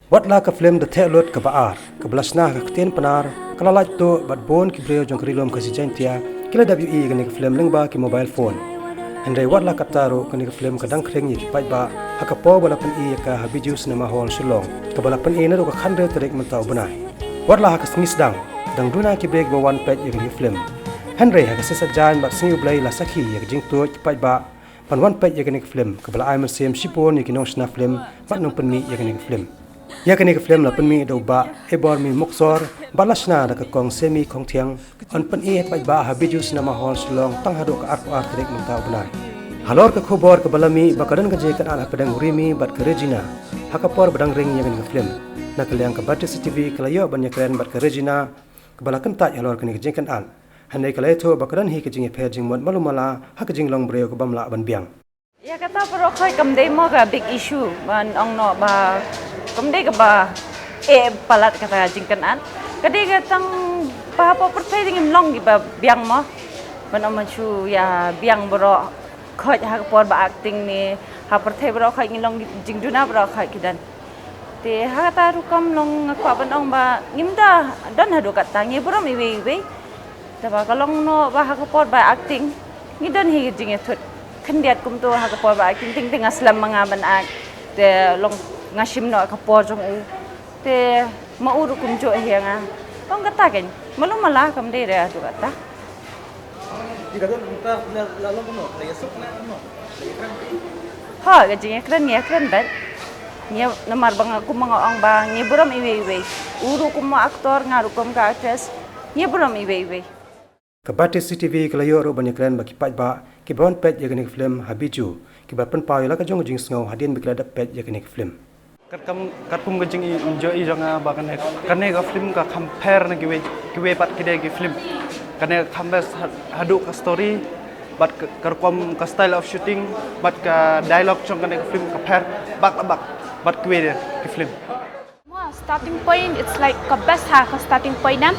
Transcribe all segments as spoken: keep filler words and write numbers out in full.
Wat la ka film The Theh Lut kaba ar, kaba la shna ha ka ktien Pnar, ka la lait tuh bad bun ki briew jong ka ri lum Khasi Jaiñtia ki la dep ïohi ïa kane ka film lyngba ki mobile phone. Hynrei wat la katta ruh, kane ka film ka dang khring ïa ki paidbah ha ka por ba la pyni ïa ka ha Bijou Cinema Hall Shillong, kaba la pyni naduh ka khathynriew tarik mynta u bnai. Wat la ha ka sngi sdang, dang duna ki briew kiba wan peit ïa kane ka film. Hynrei ha ka sngi Saitjaiñ bad sngi U Blei la sakhi ïa ka jingtuid ki paidbah ban wan peit ïa kane ka film, kaba la ai mynsiem shibun ïa ki nongshna film bad nongpynmih ïa kane ka film. Ïa kane ka film la pynmih da u Bah Ebormi Muksor bad la shna da ka Kong Semi Khongthiang. Yn pyni ïa ki paidbah ha Bijou Cinema Hall Shillong tang haduh ka arphew ar tarik mynta u bnai. Halor ka khubor kaba la mih ba ka don ka jingïakynad hapdeng u Rimi bad ka Regina ha ka por ba dang ring ïa kane ka film, na ka liang ka Batesi TV ka la ïoh ban ïakren bad ka Regina, kaba la kyntait halor kane ka jingïakynad. Hynrei ka la ïathuh ba ka don hi ka jingïapher jingmut malu mala ha ka jinglong briew ka bym lah ban biang. Ïa kata baroh khoit kam dei mo ka big issue ban ong noh ba kam dei kaba eh palat kata ka jingkynad. Ka dei ka tang ba hapoh pyrthei dang im long kiba biang mo. Ban ong ban shu ïa biang baroh khoit ha ka por ba acting ne ha pyrthei baroh khoit ngi long jingduna baroh khoit ki don. Te ha kata rukom long nga kwah ban ong ba ngim da don haduh katta, ngi burom iwei iwei. Te ba ka long noh ba ha ka por ba acting ngi don hi ka jingïathut khyndiat kumto ha ka por ba acting, teng teng nga slem ma nga ban act. Te long nga shim noh ka por jong u. Te ma u ruh kumjuh hi ïa nga. Long kata kein, malu mala kam dei re haduh katta. Ïa ka don mynta la, la long kumno, la ïasuk ne kumno, la ïakren? Ha, ka jingïakren, ngi ïakren bad ngi, namar ba nga, kum ba nga ong ba ngi burom iwei iwei. U ruh kum u actor, nga ruh kum ka actress, ngi burom iwei iwei. Ka Batesi TV ka la ïoh ruh ban ïakren bad ki paidbah kiba wan peit ïa kane ka film ha Bijou, kiba pynpaw ïa la ka jong ka jingsngew hadien ba ki la dep peit ïa kane ka film. Katkam, katkum ka jingïohi jong nga ba kane, kane ka film ka kham pher na kiwei, kiwei pat ki dei ki film. Kane ka kham best ha-, haduh ka story, bad ka, ka rukom ka style of shooting, bad ka dialogue jong kane ka film ka pher bak la bak bad kiwei de ki film. Mo, starting point, it's like ka best ha ka starting point, em.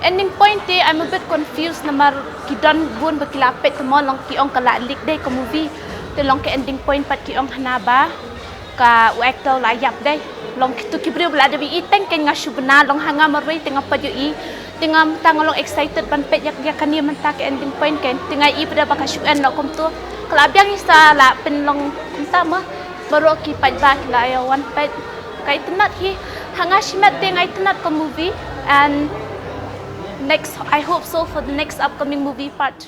Ending point te I'm a bit confused namar ki don bun ba ki la peit te mo, long ki ong ka la leak dei ka movie. Te long ka ending point pat ki ong hana ba ka u actor la ïap dei. Long kitu ki briew ba la dep ïohi, teng kein nga shu bna, long ha nga marwei te nga pat ïohi. Te nga mynta nga long excited ban peit ïa, ïa kane mynta ka ending point kein. Te nga ïohi pat ba ka shu end noh kumto. Ka la biang ïa sa la pynlong mynta mo. Baroh ki paidbah ki la ïa wan peit. Ka itynnad hi, ha nga shimet te nga itynnad ka movie, and next, I hope so for the next upcoming movie part two.